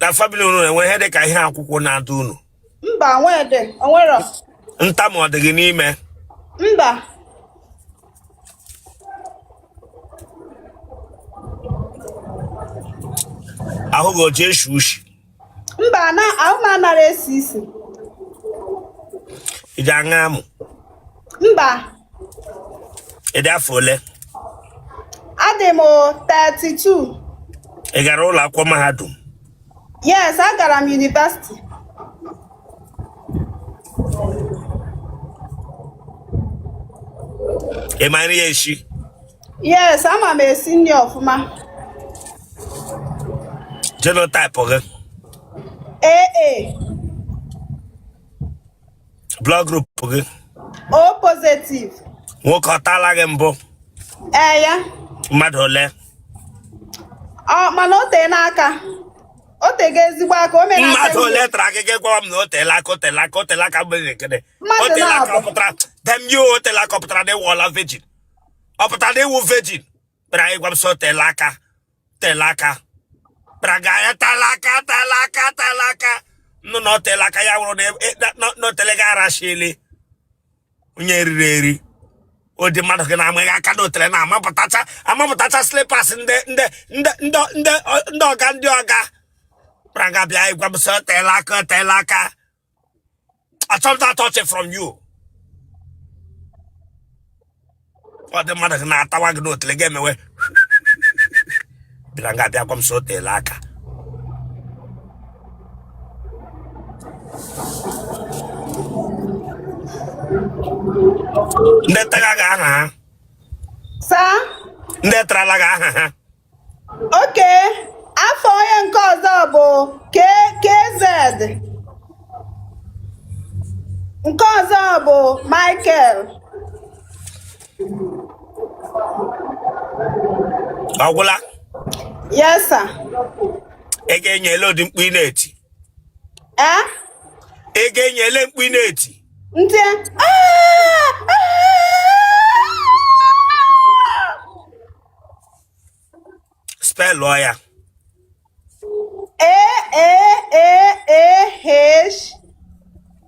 Na family unu enwe ihe dị ka ihe akwụkwọ na-ada unu? Mba, nwede onwero. Ntamu ọ dị gị n'ime? Mba. Ahụ gị o ji eshi ushi? Mba, na ahụ m anara esi isi. Ị ji aṅụ amụ? Mba. Ị dị afọ ole? Adị m 32. Ị gara ụlọ akwụkwọ mahadum? Yes, agara m university. Ị ma nri esi? Yes, ama m esi nri ọfụma. Genotype gị? AA. Blood group gị? O positive. Nwoke ọ taala gị mbụ? Ee ya. Mmadụ ole? Ọ mana o tee n'aka. O tego ezigbo aka o mere. Mmadụ ole tara gị? Gị gwawa m na o teela aka, o teela aka, o teela aka mgbe gịnị? O teela aka ọ pụtara damn you, o teela aka ọ pụtara na ị wụọla virgin? Ọ pụtara na ị wụ virgin? Bịara ịgwa m sị o teela aka, teela aka, bịara ga ya tala aka, tala aka, tala aka nụ na o teela aka ya wụrụ na o tele gị arashili onye riri eri ụdị mmadụ gị na-amaghị aka na otele na-amapụtacha amapụtacha slippers ndị ndị ndị ndị ndị ndị ọga ndị ọga bịara ga bịa ịgwa m sị o teela aka, o teela aka. Achọghị m that touch from you. Ọ dị mmadụ gị na-atawa gị n'otele gị emewe bịara nga bịa gwa m sị o teela aka. Ndị tara gị aha ha? Sir? Ndị tarala gị aha ha? Okay, afa onye nke ọzọ bụ KZ, nke ọzọ bụ Michael. Ọ gwụla? Yes, sir. Ị ga-enye ele ụdị mkpu ị na-eti? Eh? Ị ga-enye ele mkpu ị na-eti? Ntị. Spellụọ ya. A A A A H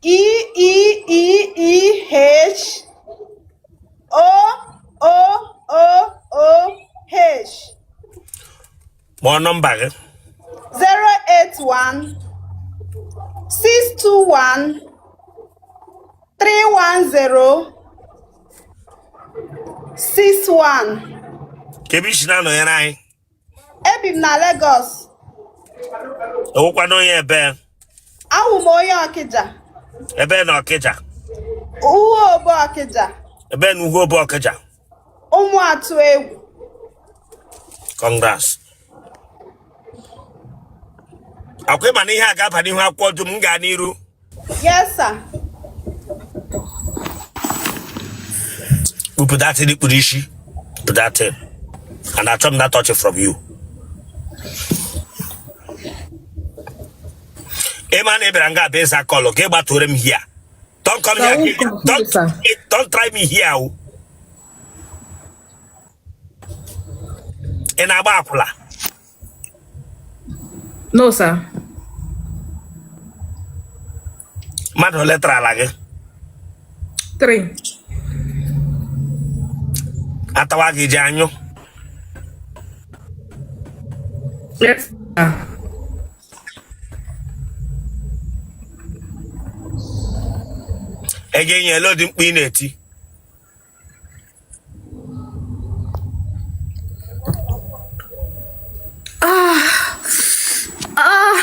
E E E E H O O O O H. Kpọọ nọmba gị. 081 621 310 61. Kee ebe i si na-anọnyere anyị? Ebi m na Lagos. Ị wụkwanụ onye ebe? Awụ m onye Ọkịja. Ebe na Ọkịja? Uhuobo Ọkịja. Ebe na Uhuobo Ọkịja? Ụmụatụ Egwu. Congrats. Akwa ị ma na ihe a ga-aba n'ihu akwụkwọ dum m gaa n'iru? Yes, sir. Kpupụ that thing i kpuru isi. Kpupụ that thing. And achọ m that touch from you. Ị ma na ị bịara nga bụ ịza call ka ị gbatụrụ m here. Don't come Sir, here. who come Don't, sir? Don't try me here. O. Ị na-agba akwụla? No, sir. Mmadụ ole tarala gị? 3. Atawa gị ji anyụ? Yes, sir. Ị ga-enye ele ụdị mkpu ị na-eti? Ah.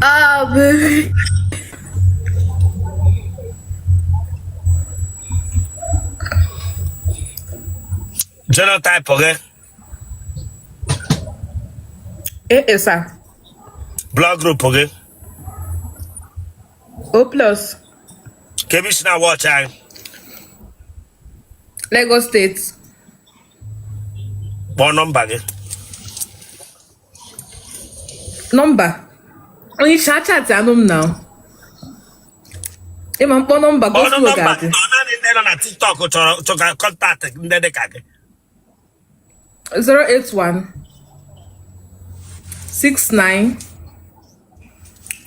Ah, baby. Genotype gị? AA, sir. Blood group gị? O plus. Kee ebe i si na-watch anyị? Lagos State. Kpọọ nọmba gị. Nọmba. Onye isi achat anụ m na. Ị ma m kpọọ nọmba Kpọọ gospel nọmba ga-adị. gị. Naanị ndị nọ na TikTok chọrọ chọga contact ndị dị ka gị. 081 69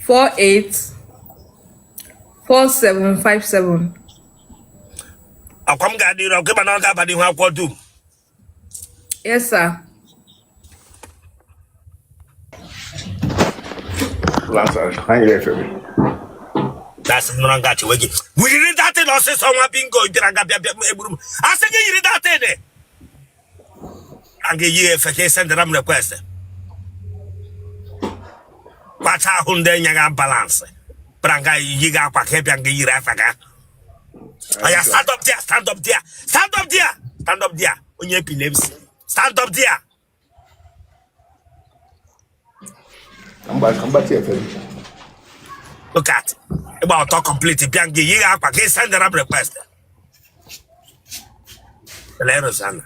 48 4757. Akwa m ga-adị iru akwụkwọ mana ọ ga-aba n'ihu akwụkwọ dum. Yes, sir. Dasị nọrọ nga chewe gị yiri that thing ọsịsọ. Nwa bingo bịara nga bịa bịa egburu m. Asị gị yiri that thing. A ga-eyi efe ka esendara m request. Kpacha ahụ ndị enye ga balance bịara nga yi gị akwa ka ị bịa nga yiri afa ga. Oya, stand up there, stand up there, stand up there, stand up there. Onye epilepsy, stand up there. Look at ịgba ọtọ complete bịa nga yi gị akwa ka ị sendara m request. Ele Rosanna.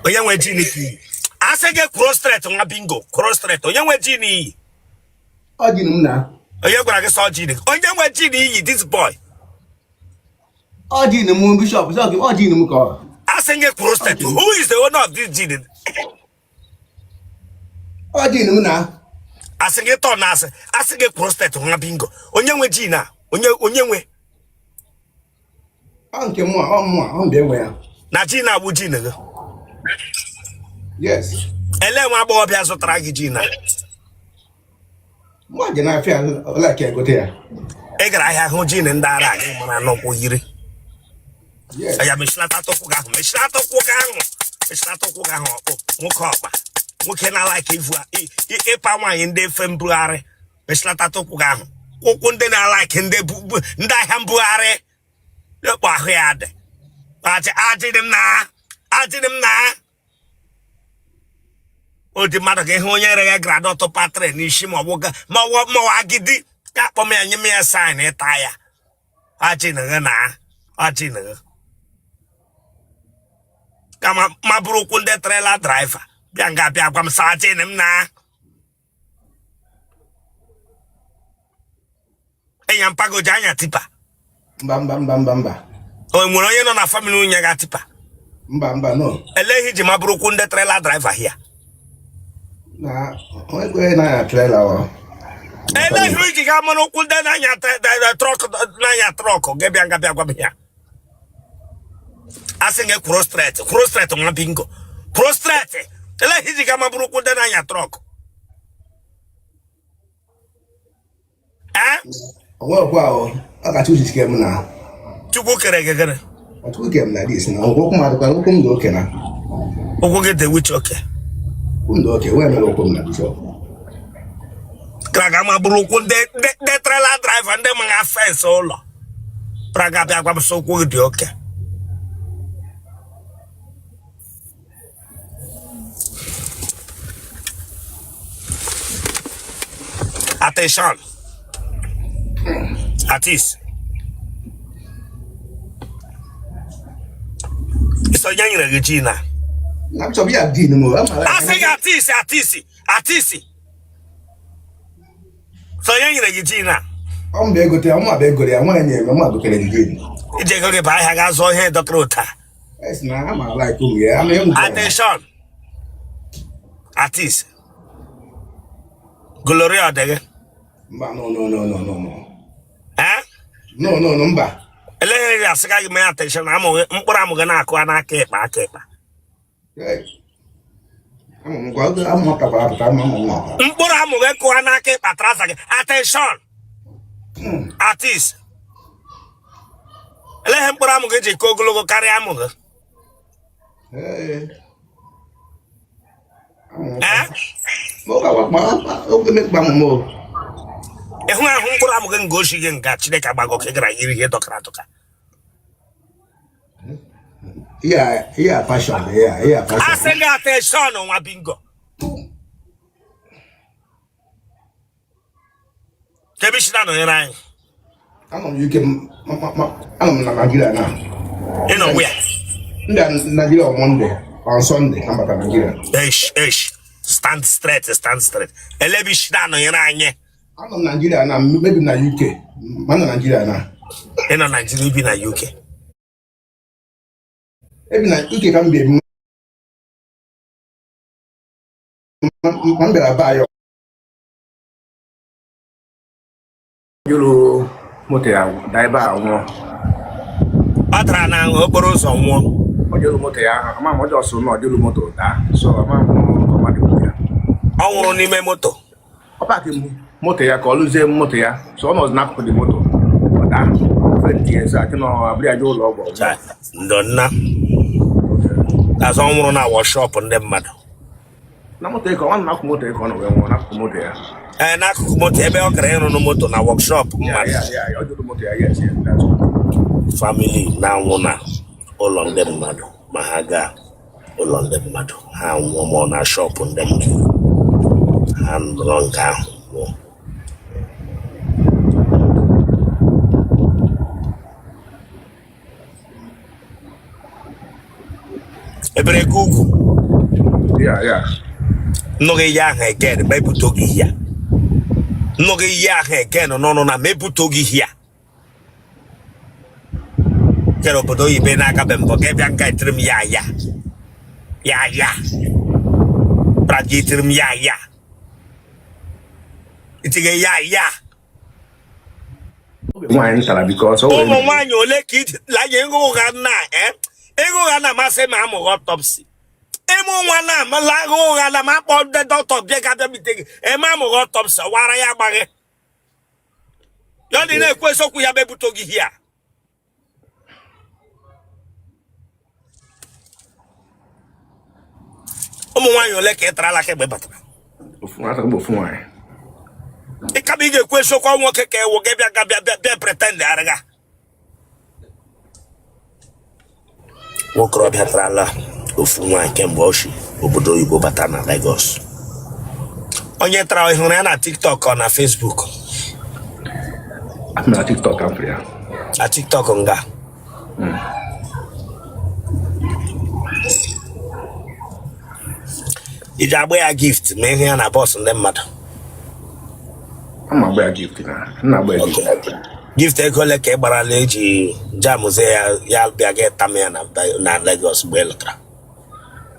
Onye nwe jean ka iyi? Asị gị kwụrụ straight, nwa bingo, kwụrụ straight. Onye nwe jean iyi? Ọ jean m na. Onye gwara gị sọ jean? Onye nwe jean iyi, this boy? Ọ jean m, bishop, ọ jean m ka ọ. Asị gị kwụrụ straight. Who is the owner of this jean? Ọ jean m na. Asị gị tọ na asị asị gị kwụrụ straight, nwa bingo. Onye nwe jean a? Onye nwe? Ọ nke mụ, ọ mụ, ọ mbịa nwe ya. Na jean a bụ jean gị? Yes. Ele nwa agbọghọbịa zụtara gị jean a? Mụ je na-afịa like egote ya. Ị gara ahịa hụ jean ndị ara gị mara n'ụkwụ yiri? Yes. Ya mechilata ụkwụ gị ahụ, mechilata ụkwụ gị ahụ, mechilata ụkwụ gị ahụ. Ọkpụ nwoke, ọkpa nwoke na-alike ivu ịpa nwaanyị ndị efe mbugharị. Mechilata ụkwụ gị ahụ, ụkwụ ndị na-alike ndị ndị ahịa mbugharị. Lekpọ ahụ ya dị ajị ajịrị m na ajịrị m na ụdị mmadụ ga-ịhụ onye reghe groundnut patre n'isi ma ọ bụ ma ọ bụ agidi ka akpọ m ya nye m ya sign ịta ya ajị naghe na ajị naghe kama ma bụrụ ụkwụ ndị trailer driver bịa nga bịa gwa m sa ajị m na enya mpagoji anya tipper. Mba, mba, mba, mba, mba. O nwere onye nọ na family nwunye ga tipper? Mba, mba, no. Ele ihe iji ma bụrụ ụkwụ ndị trailer driver hia? Na onye kwere na ya trailer ọ. Ele ihe iji ga mara ụkwụ ndị na-anya truck, na-anya truck gị bịa nga bịa gwa m ya. Asị gị kwụrụ straight, kwụrụ straight, nwa bingo, kwụrụ straight. Ele ihe iji ga ma bụrụ ụkwụ ndị na-anya truck, ee? Onwekwa ahụ ọ kacha uche ke m na. Chukwu kere gị gịnị? Ọtụtụ ke m na dis na ụkwụ m adịkwa, ụkwụ m dị oke na. Ụkwụ gị dị which oke? Ụkwụ m dị oke wee mere ụkwụ m na bishop. Gara aga ma bụrụ ụkwụ ndị trailer driver ndị maga fence ụlọ bịara ga bịa gwa m sị ụkwụ gị dị oke. Attention, artist. Isi onye nyere gị jean a? Na bishop, ya jean m o amara. Asị gị artist, artist, artist, so onye nyere gị jean a? Ọ mba egote ya, mụ abịa egoro ya, nwa ya nyere m, mụ agotere gị jean. Iji ego gị baa ahịa gaa zụọ ihe dọkịta ụta? Esi na ama like ụmụ ya ama ya. Attention, artist. Gloria ọ dị gị? Mba, no, no, no, no, no, no. Eh? No, no, no, mba. Eleghị gị asị gị mee attention amụghị mkpụrụ amụ gị na-akụ n'aka ịkpa aka ịkpa. Hey. Ama m gwa oge amụ pụtakwara apụta ama m na Mkpụrụ amụ gị kụwa n'aka ịkpa trouser gị. Attention, artist. Eleghị mkpụrụ amụ gị ji ka ogologo karịa amụ gị? Ee. Ama m. Eh? Oge oge mekpa m o. Ịhụ ahụ mkpụrụ amụ gị nga oshi gị nga Chineke agbago ka ị gara yiri ihe dọkara adọka. Ihe ihe fashion, ihe ihe fashion. Asị gị attention, nwa bingo. Kebishina nọnyere anyị. Anọ m UK, anọ m na Nigeria na. Ị nọ where? Ndị a Nigeria on Monday, on Sunday ka m bata Nigeria. Esh, esh, stand straight, stand straight. Elebishina nọnyere anyị. Anọ m Nigeria na, maybe na UK, ma nọ Nigeria na. Ị nọ Nigeria, ibi na UK? Ebi na ike ka m bi ebi ma m bịara be anyị. Jụrụ moto ya daa ebe a nwụọ. Ọ dara na okporo ụzọ nwụọ. Ọ jụrụ moto ya, ama m ọjọọ so na ọ jụrụ moto daa, so ama m ọmadụ ya. Ọ nwụrụ n'ime moto. Ọ paakị moto ya ka ọ lụzie moto ya, so ọ nọzi n'akụkụ dị moto ọ daa faint ya, so achị na ọ abụrụ ya jee ụlọ ọgwụ. Chai, ndo nna azụ ọ nwụrụ na workshop ndị mmadụ. Na moto ya ka ọ nọ n'akụkụ moto ya ka ọ nọ wee nwụọ n'akụkụ moto ya. Ee, n'akụkụ moto ebe ọ gara ịrụnụ moto na workshop Ya. mmadụ. Ya, ọ jụrụ moto ya, yes, that's all. Family na-anwụ na ụlọ ndị mmadụ, ma ha gaa ụlọ ndị mmadụ ha nwụọ, ma ọ na shop ndị mmadụ ha nọrọ nke ahụ nwụọ. Ebere gị ugwu? Ya. Nnụghị ihe ahụ again ma ebuto gị ya. Nnụghị ihe ahụ again n'ọnụ na ma ebuto gị ya. Kere obodo oyibo na-agabe mbọ ka ịbịa nga etiri m ya ya ya ya praga etiri m ya ya itinye ya ya. Nwaanyị m tara because o Ụmụ were nwaanyị ole ka iji lanye ego ụgha na ego ụgha na-amasị ma amụghị autopsy ịmụ nwa na amala ego ụgha na ma akpọ ndị dọkịta bịa ga-abịa bite gị eme amụghị autopsy wara ya agbaghị ya ọ dị na-ekwu eziokwu ya bebute gị hia. Ụmụ nwaanyị ole ka ị tarala kemgbe ị batara? Ofu nwaanyị bụ ofu nwaanyị. Ị ka ị ga-ekwu eziokwu, ọ nwoke ka ewu gị bịa ga bịa bịa bịa pretend arịga nwokorobịa tarala ofu nwaanyị kemgbe ọ si obodo oyibo bata na Lagos. Onye tara ị hụrụ ya na TikTok ọ na Facebook? Na TikTok ka m fụrụ ya. Na TikTok nga iji agba ya gift ma ịhụ ya na bus ndị mmadụ? Ama agba ya gift na nna agba ya gift. Gift ego ole ka ị gbarala eji jamụzie ya ya bịa gị tam ya na Lagos mgbe ị lọtara?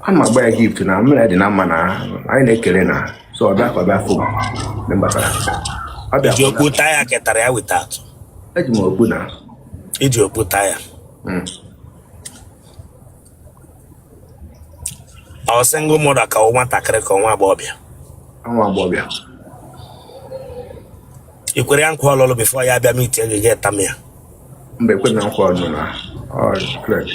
Ama agba ya gift na mmiri dị na mma na anyị na-ekele na so ọ bịa ka ọ bịa fụ mgbe m batara. Ọ bịa. Iji okpu taa ya ketara ya without? Eji m okpu na. Iji okpu taa ya? Ọ single mother ka ọ nwatakịrị ka ọ nwa agbọghọbịa? Nwa agbọghọbịa. I kwere ya nkwa ọlụlụ before ya bịa meet gị gị tam ya? Mba, ekwe na nkwa ọlụlụ na ọ friend.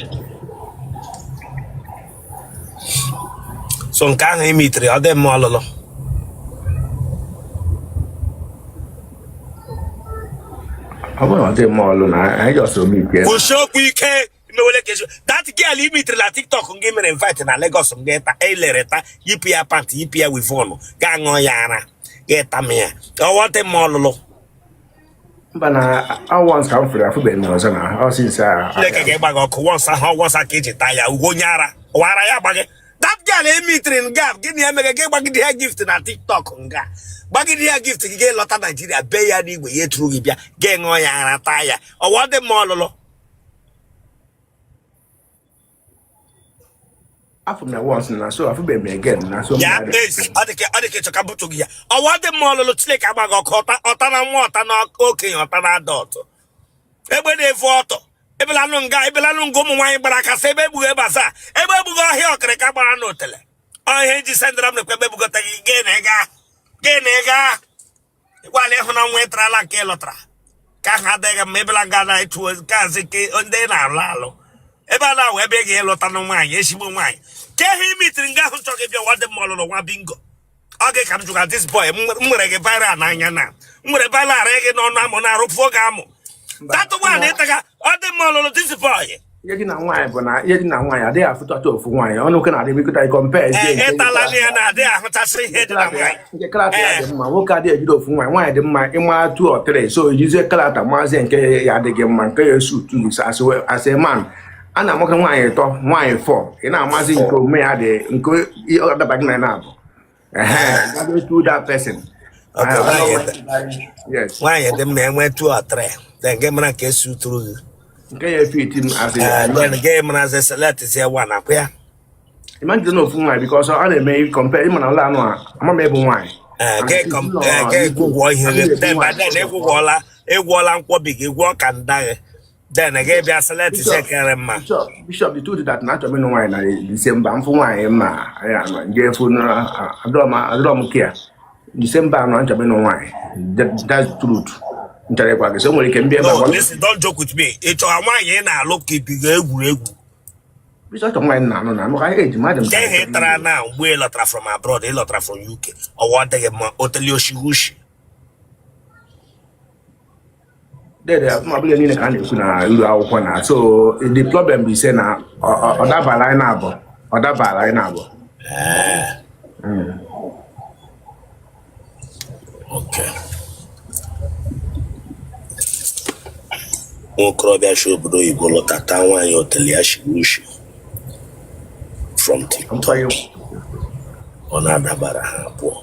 So nke ahụ ị meetiri, ọ dị mma ọlụlụ? Ọ bụrụ na ọ dị mma ọlụ na anyị just meet ya. Kwụsị okwu ike mewele ka that girl ị meetiri na TikTok nga mere invite na Lagos nga ịta elere ta yipụ ya pant, yipụ ya weavon, ga ṅụọ ya ara, ga ịtam ya, ọwọ dị mma ọlụlụ? Mba, na once ka m fụrụ, afụbeghị m ọzọ na ọ since a. Chineke ga-ịgba gị ọkụ. Once ahụ, once ka eji taa ya ugo onye ara wara ya gba gị. That girl ị meetiri nga gịnị emeghe gị gbagide ya gift na TikTok, nga gbagide ya gift gị, ga-elọta Naijiria bee ya n'igwe ya eturu gị bịa ga ṅụọ ya ara taa ya, ọwọ dị mma ọlụlụ? Afụ m ya once na so afụbeghị m again na so. Ya ezi ọ dị ka ọ dị ka ịchọ ka butu gị ya, ọwọ dị mma ọlụlụ? Chineke agba gị ọkụ. Ọta ọta na nwa, ọta na okenye, ọta na adult, egbe na-efu ọtọ ebelanụ nga ebelanụ nga. Ụmụ nwaanyị gbara aka sị ebe egbughị ebe asaa ebe egbughị ọhịa ọkịrịka gbara n'otele ọhịa eji sendara m nekwe ebe ebugota gị gị na ịga gị na ịga ịgwala ịhụ na nwa ịtarala nke ị lọtara ka ahụ adịghị mma. Ebela nga na ịtụ gaazị nke ndị ị na-alụ alụ ebe a na-awụ ebe ị ga-elọta na nwaanyị ezigbo nwaanyị ka ihe ị meetiri nga ahụ chọ gị bịa wa dị mma ọlụlụ. Nwa bingo, ọ gị ka m jụga. This boy m nwere gị viral n'anya na m nwere viral ara gị n'ọnụ amụ na-arụpụo gị amụ tatụ nwaanyị ịtaga, ọ dị mma ọlụlụ, this boy? Ihe dị na nwaanyị bụ na ihe dị na nwaanyị adịghị afụtacha ofu nwaanyị ọnụ nwoke na-adị mekọta compare. Ee, ịtala ya na-adịghị ahụchasị ihe dị na nwaanyị. Nke character ya dị mma, nwoke adịghị ejide ofu nwaanyị. Nwaanyị dị mma ịma two or three, so ejizie character mazie nke ya adịghị mma, nke ya esu tu gị as a man. A na-amaka nwaanyị ịtọ, nwaanyị four, ị na-amazi nke omume ya dị nke ọ dabaghị na ya na-abụ ehe go to that person. Okay, nwaanyị Yes. Nwaanyị dị mma enwe two or three, then gị mara nke esi uturu gị. Nke ya efit m as Eh, a then gị marazi select zie one akwa ya. Ịma njide na ofu nwaanyị because ọ na-eme compare ịma na ụlọ anụ a ama m ịbụ nwaanyị. Eh, gị gwụgwọ ihe gị then by then ịgwụọla nkwọbi gị, gwụọ ka nda gị, then gị bịa select zie kere mma. Bishop, Bishop, the truth is that na achọrọ m ịnụ nwaanyị na Disemba. Mfụ nwaanyị mma ya nje fụ adọrọ m kia Disemba anọ achọrọ m ịnụ nwaanyị. That's the truth m chọrọ ịgwa gị, so o nwere ike mbịa ebe a No, gwa listen, don't joke with me. Ị chọrọ nwaanyị ị na-alụ ka ibigo egwuregwu? Bishop, achọrọ nwaanyị na-anụ na maka eji mmadụ m. Nke ihe ị tara na mgbe ị lọtara from abroad, ị lọtara from UK, ọwa ọ dịghị mma oteli oshigushi. Dede, ma ọbụla niile ka a na-ekwu na uru akwụkwọ na so the problem bụ ise na ọ dabara anyị na-abụ, ọ dabara anyị na-abụ. Okay. Nwokorobịa si obodo oyibo lọta taa nwaanyị oteli ya shigushi from TikTok, ọ na-adabara ha abụọ.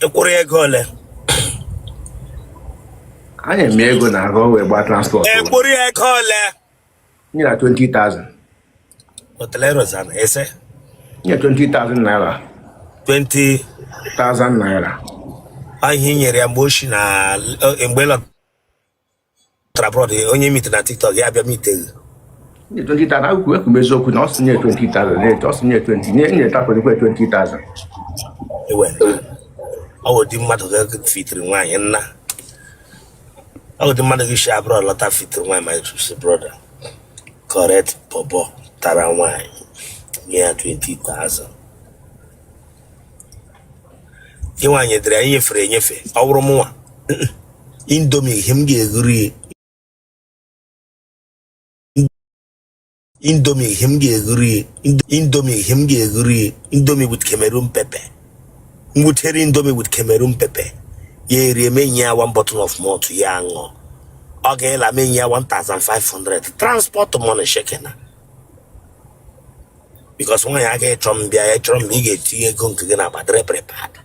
Ị kwụrụ ego ole? Anyị eme ego na ahụ wee gbaa transport. Ị kwụrụ ego ole? Nye na 20,000. Otele Rosanna ese. Nye 20,000 naira. 20 1000 naira. Ihe i nyere ya mgbe o si na mgbe ị lọtara abroad, onye meet na TikTok ya bịa meet gị. Nye 20,000. Akwụkwọ ekwu m eziokwu na ọ sị nye 20,000, nye ọ sị nye 20, nye nye tapụrụkwa 20,000. Ewe, ọ bụ ụdị mmadụ gị fitiri nwaanyị nna, ọ bụ ụdị mmadụ gị si abroad lọta fitiri nwaanyị. My brother, correct bobo tara nwaanyị nye ya 20,000. Gị nwaanyị dịrị ya nyefere enyefe. Ọ bụrụ mụnwa, Indomie ihe m ga-eguru ya, Indomie ihe m ga-eguru ya, Indomie ihe m ga-eguru ya, Indomie with Cameroon pepper, ngwutere Indomie with Cameroon pepper, ya erie, menye ya one bottle of malt ya aṅụọ. Ọ ga-ela menye ya 1500 transport money shekena, because nwaanyị agaghị chọrọ m bịa ya chọrọ m, ị ga-etinye ego nke gị na akpa, dịrị prepared.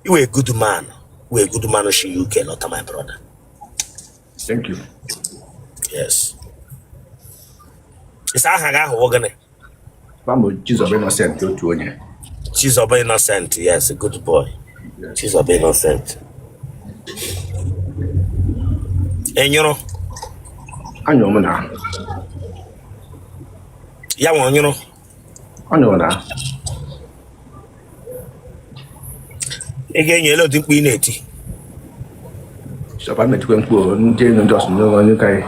You a good man, you a good man shi UK lọta, my brother. Thank you. Yes, ịsa aha gị ahụ wụ gịnị? Famụ Chizoba Innocent, otu onye. Chizoba Innocent, yes, good boy. Chizoba Innocent, ị nyụrụ? Anyụrụ m na. Ya nwe nyụrụ? Ọ nyụrụ na. Ị ga-enye ele ụdị mkpu ị na-eti? Bishop, ametikwe mkpu o, ndị enyo ndị ọsụ n'oge anyụkarị.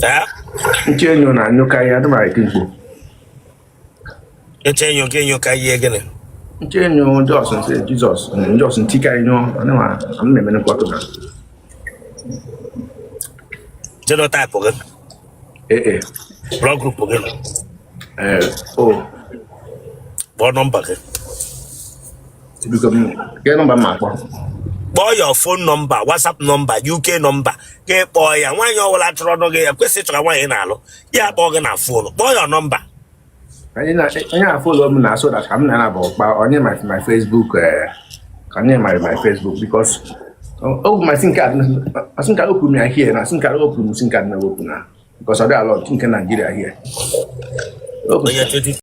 Ee? Nche enyo na anyụkarị, adị m eti mkpu. Eche enyo gị enyo ka ihe gịnị? Nche enyo ndị ọsụ nsị Jizọs ndị ọsụ ntikarị nyụọ, adị m ana m eme mkpọtụ na. Genotype gị? Ee. Blood group gị? Ee o. Kpọọ nọmba gị. Biko m gee nọmba m akpọ. Kpọọ your phone number, WhatsApp number, UK number gị, kpọọ ya. Nwaanyị ọbụla chọrọ ọnụ gị ya kwesịrị ịchọrọ nwaanyị na-alụ ya, kpọọ gị na phone, kpọọ ya nọmba. Anyị na onye na-follow m na so that ka m na-anabụ kpa onye my Facebook, ka onye my Facebook, because oh, my SIM card, my SIM card open me here na SIM card open m, SIM card na open na because ọ dị a lot nke Nigeria here. Onye 20